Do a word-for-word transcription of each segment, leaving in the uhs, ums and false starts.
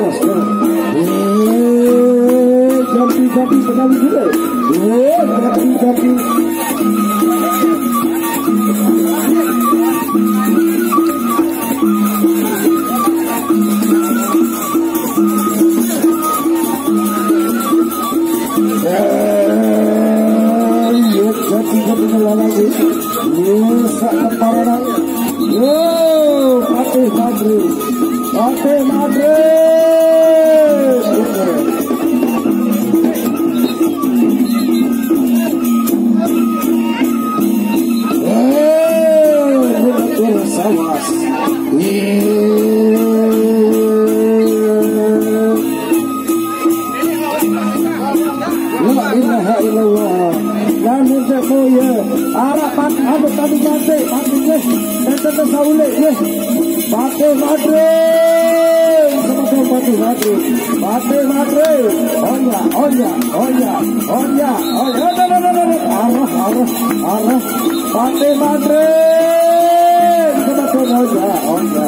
Eh, jampi-jampi sekali juga. Eh, jampi-jampi. Eh, iya, jampi-jampi lagi. Iya, sak keparangan. Yo, Patih Madrid. Patih Madrid. Eh, Sawas. Iya. La ilaha illallah. Lan cek ya. Arah pat anu tadi mati, mati nggih. Enten saule nggih. Patih Madrid. Sama Patih Madrid. Patih Madrid. Onya, onya, onya, onya, onya. Arah, arah, arah. Patih Madrid. Sama onya, onya.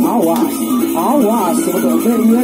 Awas, awas, sebetulnya.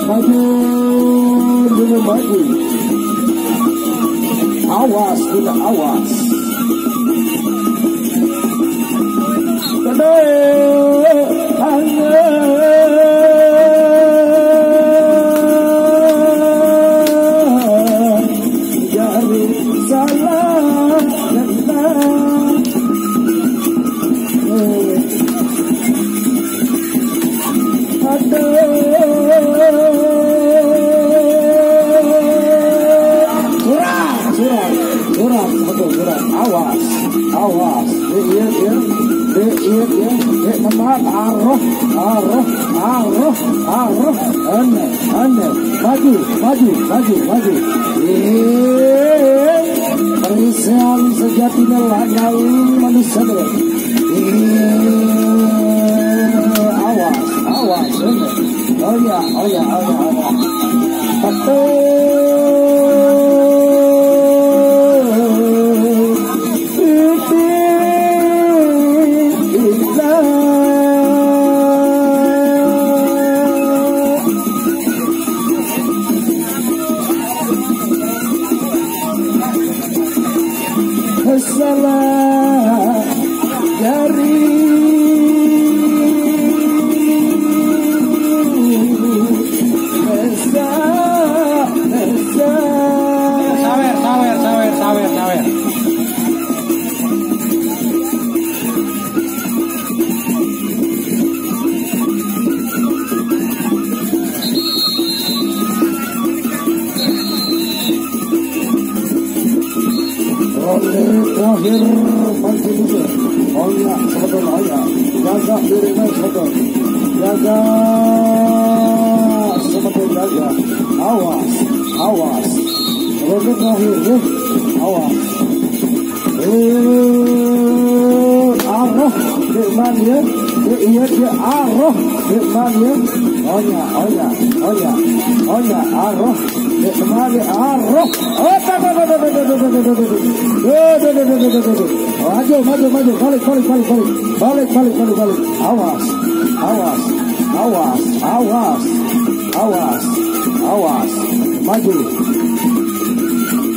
Maju, dulu maju. Awas, dulu awas. Kedai hanya jari salah. Aduh. Curang, curang, curang, betul, curang. Awas, awas. Dek, iya, iya. Dek, iya, iya. Dek, teman. Aroh, aroh, aroh, aroh. Aneh. Anda, maju, maju, maju, maju. Eh, perisian sejatinya lanang manusia. Eh, awas, awas, anda. Oh ya, oh ya, oh ya, oh ya. Betul. Salah dari Sawer, sawer, sawer, sawer, sawer. Ronde terakhir, masih muda. Oh ya, sebetulnya, oh ya. Jaga diri, mas, betul. Jaga, sebetulnya, jaga. Awas, awas. Ronde terakhir, ya. Awas. Eh, aroh, Dik Man, ya. Dik, iya, iya, aroh, Dik Man, ya. Oh ya, oh ya, oh ya, oh ya, aroh, Dik Man, ya, aroh. Oh, tuh, tuh, tuh. Aduh, aduh, aduh, aduh, aduh, aduh. Maju, maju, maju. Balik, balik, balik, balik. Balik, balik, balik, balik. Awas, awas, awas, awas, awas, awas. Maju.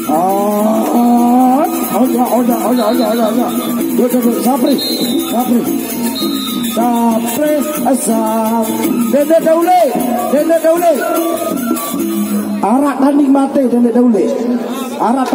Ah, oja, oja, oja, oja, oja, oja. Tuh, tuh, tuh. Sapri, Sapri. Sapre, asap. Dende daule, dende daule. Arak tanding mate, dende daule. Arak